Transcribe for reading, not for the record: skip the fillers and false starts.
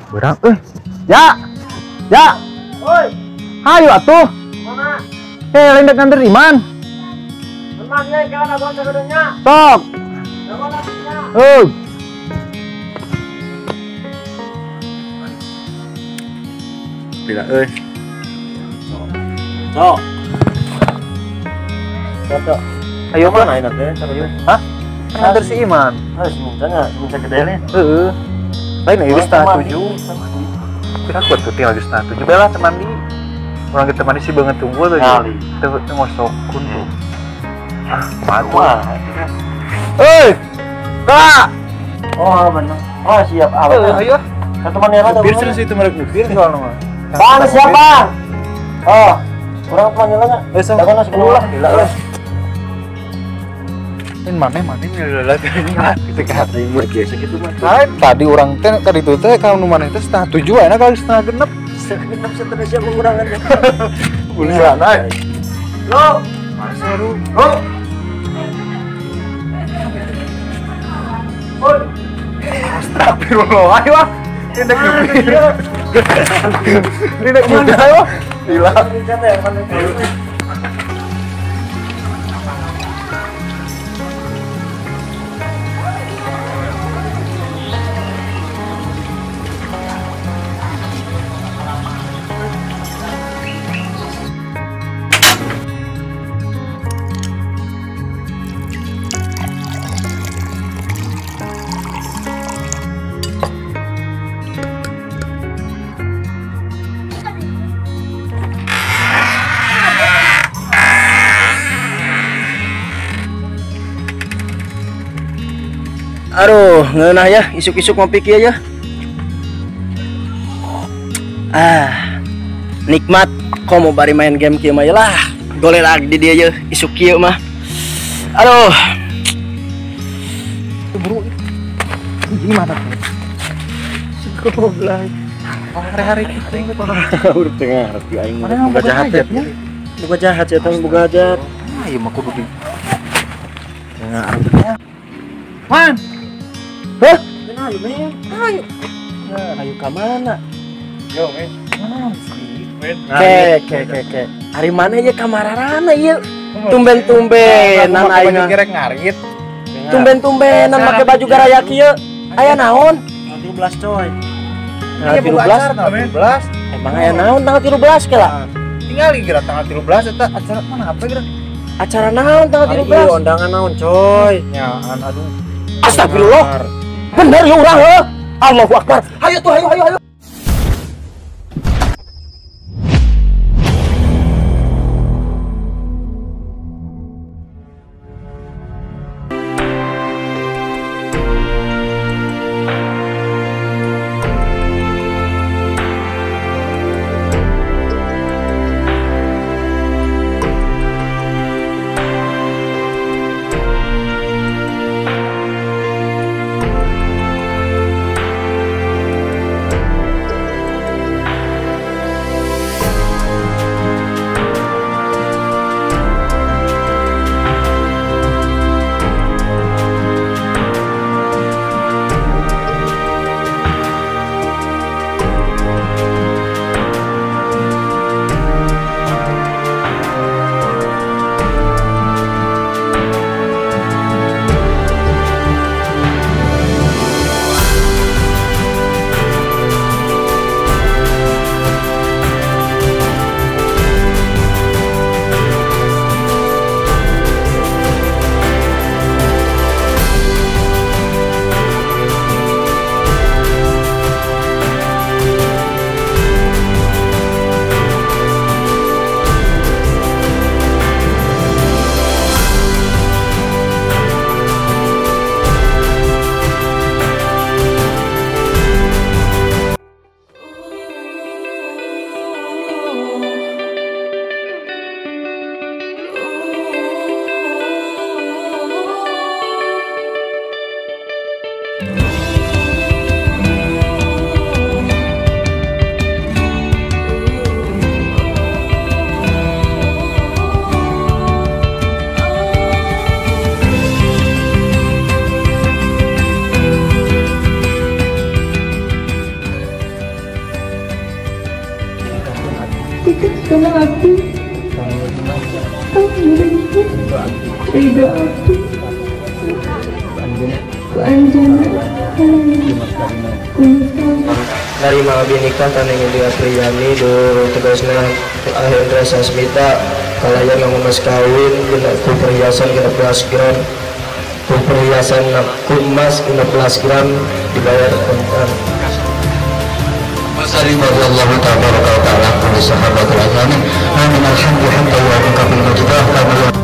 Berang euy. Ya. Ya. Oi. Hayu atuh. Mana? Eh, lain dek nganter Iman. Iman ye kana dagoan sagedeuna. Sok. Dagoan atuhnya. Heuh. Bila euy. Sok. Sok. Ayo mana enak teh? Hah? Nganter si Iman. Heuh, semuanya, semuanya gede nih. Heeh. Lain ieu 6:30. Kira kuat tuh tinggal 6:30. Bela teman di. Orang kita mandi sih banget tunggu tuh. Teu ngosok kuntu. Ah, matu. Hei. Kak. Oh, bener. Oh, siap. Ah, ayo. Satu manera tuh. Bir sih itu merek bir soalnya mah. Bang, siapa? Bang? Oh, kurang teman nya. Eh, sok lah, gila lah. Ini mana ini gitu kan. Biasa gitu mah. Tadi orang teh tadi itu teh kalau nu maneh teh 6:30 enak kali 5:30. 5:30 setengah siap pengurangan. Bulan ay. Lo, mana seru? Lo. Oi. Astagfirullah, ayo ah. Ini dek nyupir. Ini dek nyupir ayo. Gila. Aduh, ngeunah ya, isuk-isuk ngopi kieu ya. Ah, nikmat komo bari main game kieu mah ya lah. Golelag di dieu ye, isuk kieu mah. Aduh. Bro, gimana tuh? Goblok. Hari-hari kita udah tengah ngerti aing boga jahat ya. Boga jahat ya, tong boga jahat. Ah, ieu mah kudu di tengah arutnya. Man. Hah? Ayo, men. Ayo. Ayo ka mana? Yo, men. Mana sih? Men. Ke. Ari mana ieu kamararana ieu? Tumben-tumbenan aing mah. Gerek ngarit. Tumben-tumbenan make baju garaya kieu. Aya naon? 13 coy. Tanggal 13. Emang aya naon tanggal 13 kela? Tinggal geura tanggal 13 eta acara mana apa geura? Acara naon tanggal 13? Ieu undangan naon coy? Nyaan aduh. Astagfirullah. Bener ya urang heuh. Allahu Akbar. Hayo tuh, hayo hayo hayo. Karena abdi Ridho abdi ku anjeunna. Narima abdi nikah kana Nindi Apriyani tegasna Hendra Sasmita kalayan nganggo mas kawin dina ku perhiasan 16 gram ku perhiasan ku emas 16 gram dibayar kontan. Wassalamualaikum warahmatullahi wabarakatuh. Sahabat Amin. Alhamdulillah.